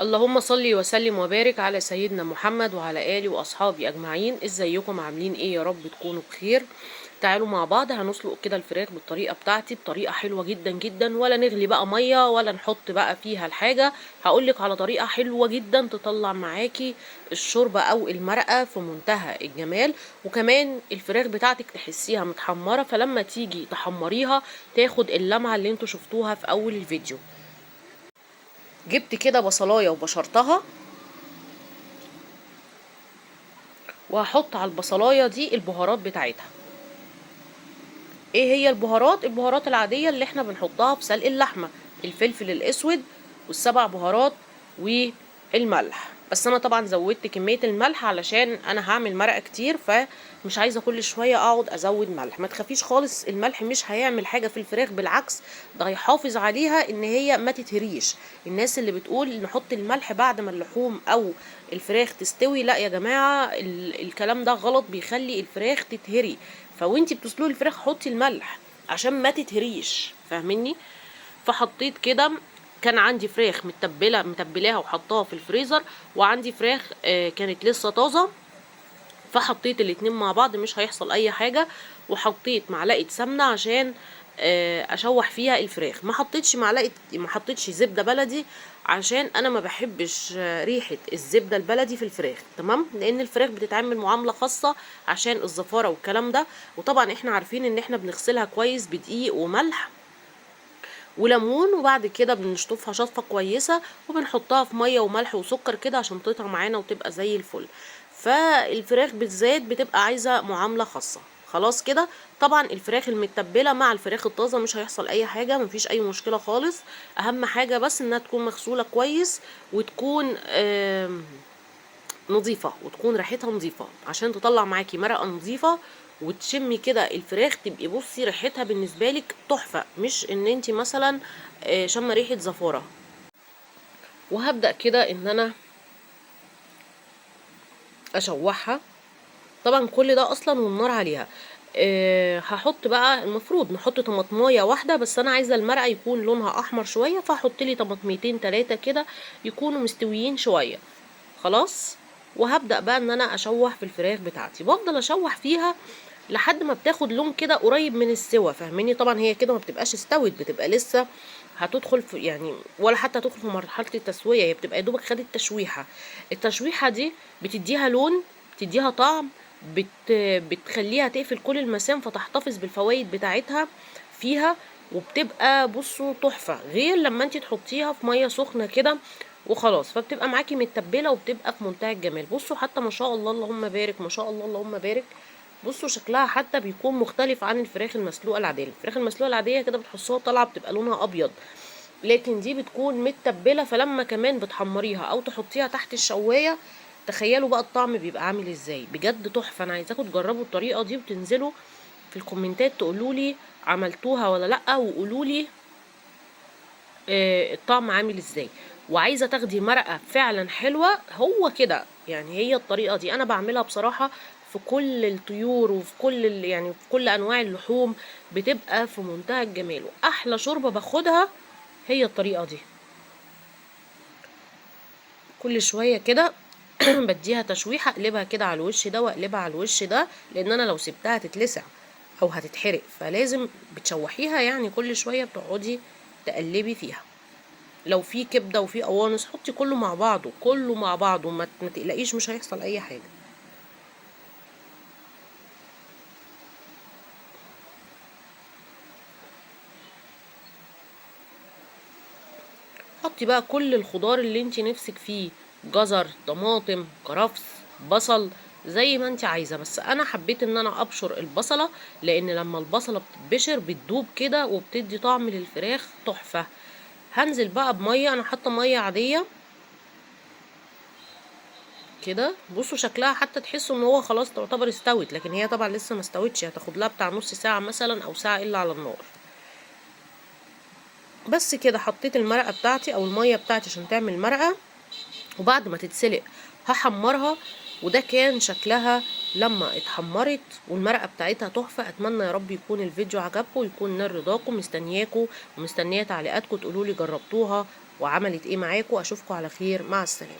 اللهم صل وسلم وبارك على سيدنا محمد وعلى آله وأصحابه أجمعين. ازيكم عاملين ايه؟ يا رب تكونوا بخير. تعالوا مع بعض هنسلق كده الفراخ بالطريقة بتاعتي، بطريقة حلوة جدا جدا، ولا نغلي بقى مية ولا نحط بقى فيها الحاجة. هقولك على طريقة حلوة جدا تطلع معاكي الشوربة أو المرقة في منتهى الجمال، وكمان الفراخ بتاعتك تحسيها متحمرة، فلما تيجي تحمريها تاخد اللمعة اللي انتوا شفتوها في أول الفيديو. جبت كده بصلاية وبشرتها، وهحط على البصلاية دي البهارات بتاعتها. ايه هي البهارات؟ البهارات العادية اللي احنا بنحطها في سلق اللحمة، الفلفل الاسود والسبع بهارات والملح. بس انا طبعا زودت كمية الملح علشان انا هعمل مرقة كتير، فمش عايزة كل شوية اقعد ازود ملح. ما تخافيش خالص، الملح مش هيعمل حاجة في الفراخ، بالعكس ده هيحافظ عليها ان هي ما تتهريش. الناس اللي بتقول نحط الملح بعد ما اللحوم او الفراخ تستوي، لا يا جماعة، الكلام ده غلط، بيخلي الفراخ تتهري. فوانتي بتسلقي الفراخ حطي الملح عشان ما تتهريش، فاهميني؟ فحطيت كده، كان عندي فراخ متبلاها وحطاها في الفريزر، وعندي فراخ كانت لسه طازة، فحطيت الاتنين مع بعض، مش هيحصل اي حاجة. وحطيت معلقه سمنه عشان اشوح فيها الفراخ. ما حطيتش معلقه، ما حطيتش زبدة بلدي عشان انا ما بحبش ريحه الزبدة البلدي في الفراخ، تمام؟ لان الفراخ بتتعمل معاملة خاصة عشان الزفاره والكلام ده، وطبعا احنا عارفين ان احنا بنغسلها كويس بدقيق وملح وليمون، وبعد كده بنشطفها شطفه كويسة وبنحطها في مية وملح وسكر كده عشان تطلع معانا وتبقى زي الفل. فالفراخ بالذات بتبقى عايزه معاملة خاصة. خلاص كده، طبعا الفراخ المتبله مع الفراخ الطازه مش هيحصل اي حاجة، مفيش اي مشكلة خالص. اهم حاجة بس انها تكون مغسوله كويس وتكون نظيفة، وتكون ريحتها نظيفة عشان تطلع معاكي مرقه نظيفة، وتشمي كده الفراخ تبقي بصي ريحتها بالنسبة لك تحفة، مش ان انتي مثلا شامة ريحه زفاره. وهبدا كده ان انا اشوحها، طبعا كل ده اصلا والنار عليها. هحط بقى، المفروض نحط طماطمايه واحدة، بس انا عايزه المرقه يكون لونها احمر شوية، فهحط لي طماطميتين 3 كده يكونوا مستويين شوية. خلاص، وهبدا بقى ان انا اشوح في الفراخ بتاعتي، بفضل اشوح فيها لحد ما بتاخد لون كده قريب من السوا، فاهماني؟ طبعا هي كده ما بتبقاش استوت، بتبقى لسه هتدخل في، يعني ولا حتى هتدخل في مرحلة التسوية، هي بتبقى يا دوبك خدت تشويحه. التشويحه دي بتديها لون، بتديها طعم، بتخليها تقفل كل المسام، فتحتفظ بالفوائد بتاعتها فيها، وبتبقى بصوا تحفة، غير لما انت تحطيها في مية سخنة كده وخلاص، فبتبقى معاكي متبله وبتبقى في منتهى الجمال. بصوا حتى ما شاء الله اللهم بارك، ما شاء الله اللهم بارك، بصوا شكلها حتى بيكون مختلف عن الفراخ المسلوقه العادية. الفراخ المسلوقه العادية كده بتحسوها طالعه بتبقى لونها ابيض، لكن دي بتكون متبله، فلما كمان بتحمريها او تحطيها تحت الشوايه تخيلوا بقى الطعم بيبقى عامل ازاي، بجد تحفة. انا عايزاكم تجربوا الطريقة دي وتنزلوا في الكومنتات تقولوا لي عملتوها ولا لا، وقولوا لي الطعم عامل ازاي. وعايزه تاخدي مرقه فعلا حلوة، هو كده يعني، هي الطريقة دي انا بعملها بصراحة في كل الطيور وفي كل يعني في كل انواع اللحوم، بتبقى في منتهى الجمال، واحلى شوربة باخدها هي الطريقة دي. كل شوية كده بديها تشويحه، اقلبها كده على الوش ده واقلبها على الوش ده، لان انا لو سبتها هتتلسع او هتتحرق، فلازم بتشوحيها يعني كل شوية بتقعدي تقلبي فيها. لو في كبده وفي قوانص حطي كله مع بعضه، كله مع بعضه، ما تقلقيش مش هيحصل اي حاجة. حطي بقى كل الخضار اللي انت نفسك فيه، جزر، طماطم، كرفس، بصل، زي ما انت عايزه. بس انا حبيت ان انا ابشر البصله، لان لما البصله بتتبشر بتدوب كده وبتدي طعم للفراخ تحفة. هنزل بقى بميه، انا حاطه مية عادية كده. بصوا شكلها حتى تحسوا ان هو خلاص تعتبر استوت، لكن هي طبعا لسه ما استوتش، هتاخد لها بتاع نص ساعة مثلا او ساعة الا على النار. بس كده حطيت المرقه بتاعتي او المية بتاعتي عشان تعمل مرقه، وبعد ما تتسلق هحمرها. وده كان شكلها لما اتحمرت، والمرقه بتاعتها تحفة. اتمنى يا رب يكون الفيديو عجبكم ويكون نال رضاكم. مستنياكم ومستنيه تعليقاتكم تقولوا لي جربتوها وعملت ايه معاكم. اشوفكم على خير، مع السلامة.